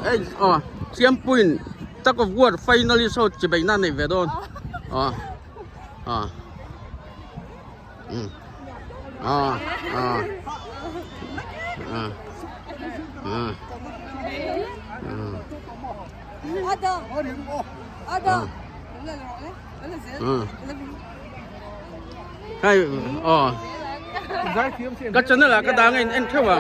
Hei aw Siampuiin tug of war finalist ho chi beihna a nei ve dawn aw aw umm aw aw aw aw Hei aw ka channel ah ka dang a in en theuh a.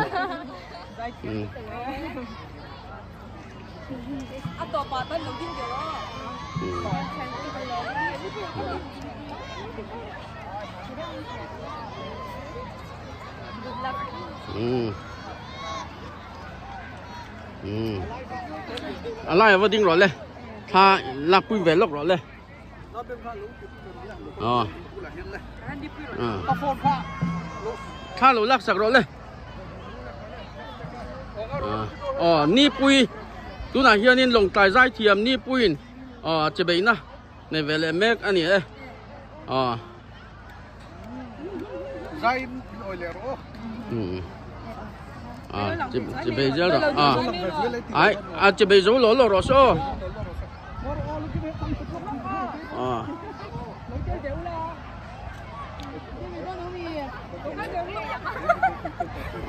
A lai a va ding rawh le thla lakpui ve lawk rawh le. Aw thla lo lak sak rawh le aw nipui tunah hianin lawngtlai zai thiam nipuiin aw che beihna nei ve leh mek a ni e aw che bei zel rawh a ai a che bei zo lo lo rawh se aw.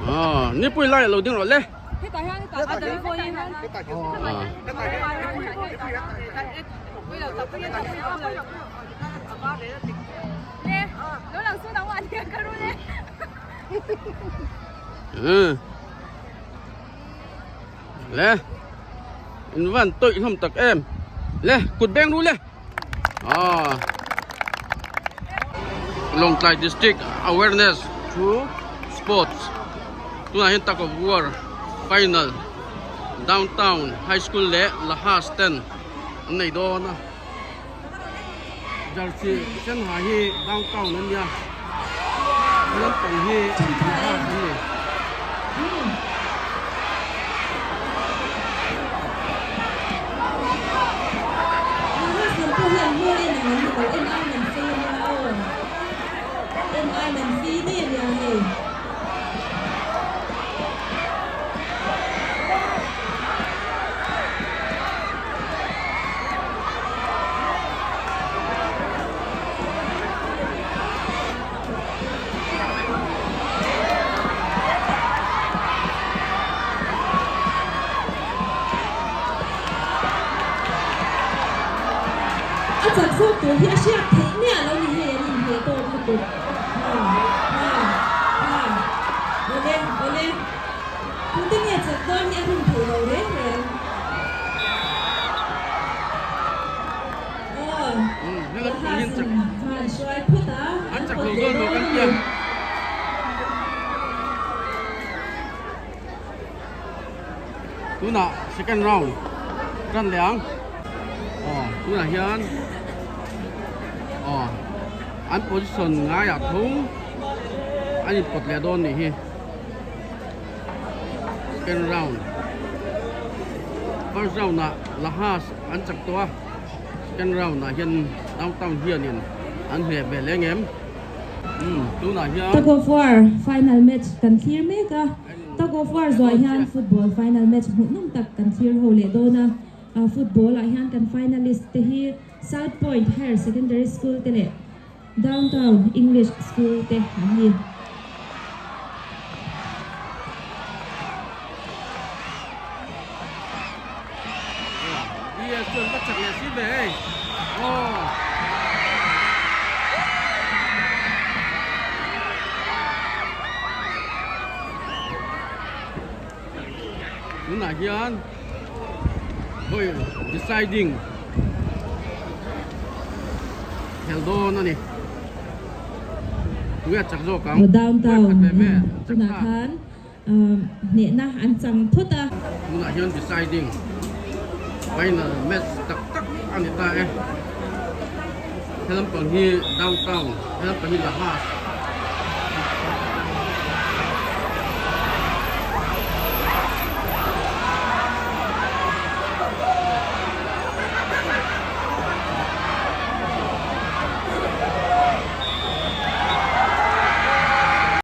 Aw nipui lai a lo ding rawh le. Le in van tawih hlawm tak em le kut beng ru le aw Lawngtlai district awareness through sports tunah hian tug of war final downtown high school leh Lahas ten an nei dawn a jersey sen ha hi downtown an nia lampang hi Lahas an ni. Lahas lam pawh hian hmel en ang an ni lo en ai man fe nia aw en ai man fi daih a nia hei. A chak zawk tur hi a hriat theih miah lo ni hei an inhmeh tawk lutuk. Ha ha ha Awle awle tute nge chak dawn hi a rin theih lo reng reng. Aw Lahas-in hma an hruai phawt a, an pawt leh dawn a ni. Tunah second round tan leh ang aw tunah hian aw an position ngaiah tho an inpawt leh dawn nih hi second round first round ah Lahas an chak tawh a second round ah hian downtown hianin an hneh ve leh ngem umm tunah hian Tug of War final match kan thlir mek a. Tug of War zuah hian football final match hmuhnawm tak kan thlir ho leh dawn a. Football ah hian kan finalist te hi South Point Higher Secondary School te leh Downtown English School te an ni. Tunah hian vawi deciding khelh dawn a ni tunge chak zawk ang Downtown tunah khan Hnehna an chang phawt a. Tunah hian deciding final match tak tak a ni ta e. He lampang hi downtown, he lampang hi Lahas.